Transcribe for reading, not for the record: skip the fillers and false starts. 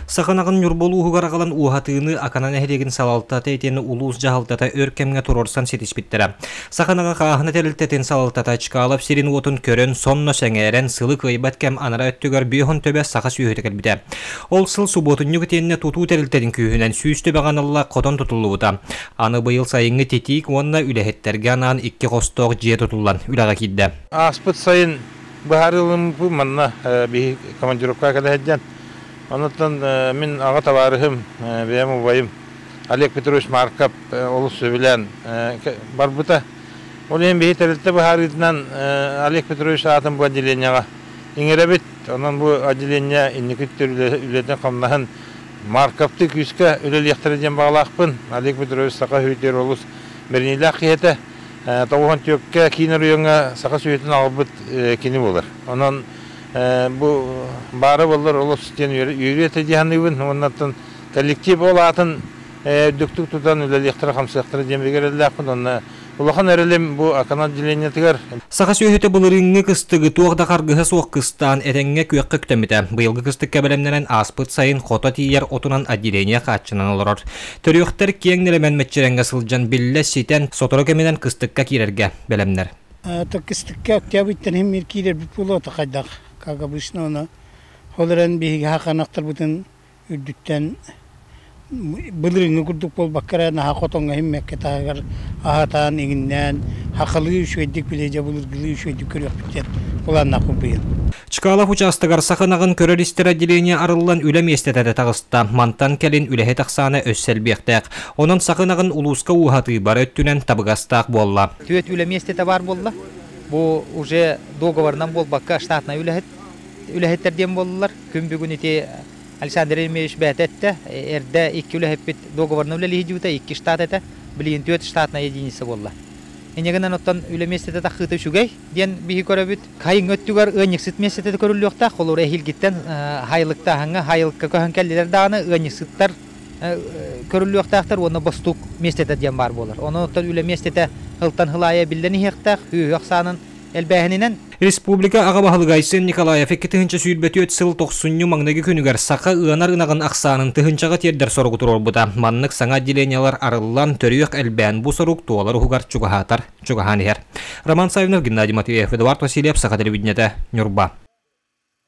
Саха ынаҕын Ньурба улууһугар аҕалан ууһатыыны Акана нэһилиэгин салалтата итиэннэ улуус дьаһалтата өр кэмҥэ туруорсан ситиспиттэрэ. Саха ынаҕа хааһына тэрилтэтин салалтата Чкалов сирин-уотун көрөн, сонно сэҥээрэн, сылы кыайбат кэм анараа өттүгэр 50 төбө саха сүөһүтэ кэлбитэ. Ол сыл субуотунньук итиэннэ тутуу тэрилтэтин күүһүнэн 100 төбөҕө аналлаах хотон тутуллубута. Аны быйыл сайыҥҥы титиик уонна үлэһиттэргэ анаан икки хостоох дьиэ тутуллан үлэҕэ киирдэ. Ааспыт сайын быһаарыылыммыт манна биһи командировкаҕа кэлэ сылдьан. Онуттан мин аҕа табаарыһым, бэйэм убайым Олег Петрович Марков олус сөбүлээн барбыта. Ол иһин биһи тэрилтэ быһаарыытынан Олег Петрович аатын бу отделениеҕа иҥэрэбит. Онон бу отделение инники үлэтин-хамнаһын Марковтыы күүскэ үлэлиэхтэрэ диэн баҕалаахпын. Олег Петрович саха сүөһүтүгэр олус бэриниилээх киһи этэ. 94-кэ киин оройуоҥҥа саха сүөһүтүн аҕалбыт кини буолар. Онон бу баара буоллар олус диэн үөрүү этэ дии саныыбын. Уонна коллектив ол аатын үрдүктүк тутан үлэлиэхтэрэ-хамсыахтара диэн бигэ эрэллээхпин. Онно улахан эрэлим бу Акана отделениетыгар. Саха сүөһүтэ былырыыҥҥы кыстыгы туох да харгыһа суох кыстаан этэҥҥэ күөххэ үктэммитэ. Быйылгы кыстыкка бэлэмнэнэн ааспыт сайын хото тиийэр отунан отделение хааччынан олорор. Төрүөхтэр киэҥ нэлэмэн мэччирэҥҥэ сылдьан биллэ ситэн, сотору кэминэн кыстыкка киирэргэ бэлэмнэр. Кыстыкка октябрьтан иһин киирэрбит буолуо хайдах, как обычно, ону ол эрэн биһиги хаханахтарбытын үрдүттэн былырыыҥҥы курдук буолбакка эрэ наһаа хотоҥҥо иһиммэккэ таһыгар аһатаан иҥиннээн хахалыы үчүгэйдик билэ дьэ былыргылыы үчүгэйдик көрүөхпүт диэн былааннаахпын быйыл. Чкалов учаастагар саха ынаҕын көрөр-истэр отделение арыллан үлэ миэстэтэ да таҕыста. Мантан кэлин үлэһит ахсаана өссө элбиэхтээх. Онон саха ынаҕын улууска ууһатыы бары өттүнэн табыгастаах буолла. Түөрт үлэ миэстэтэ баар буолла. Бу уже договорынан буолбакка штатнай үлэһит үлэһиттэр диэн буоллулар. Күн бүгүн ити Александр Еремеевич бэйэтэ эттэ, эрдэ икки үлэһиппит договорынан үлэлии сылдьыбыта, икки штат этэ, билигин түөрт штатная единица буолла. Инньэ гынан оттон үлэ миэстэтэ таххыыта үчүгэй диэн биһи көрөбүт. Хайыҥҥы өттүгэр ыанньыксыт миэстэтэ көрүллүөхтээх, холобура эһиилгиттэн хайылыктааһыҥҥа хайылыкка көһөн кэллилэр даҕаны ыанньыксыттар көрүллүөхтээхтэр уонна бостуук миэстэтэ диэн баар буолар. Онон оттон үлэ миэстэтэ сылтан сыл аайы эбиллэн иһиэхтээх, сүөһү ахсаанын элбээһининэн. Республика аҕа баһылыга Айсен Николаев 2024 сыл тохсунньу маҥнайгы күнүгэр саха ыанар ынаҕын ахсаанын тыһыынчаҕа тиэрдэр соругу туруорбута. Маннык саҥа отделениелар арыллан, төрүөх элбээн бу сорук туолар уһугар чугаһаатар, чугаһаан иһэр. Роман Савинов, Геннадий Матвеев, Эдуард Васильев, Саха телевидениетэ, Ньурба.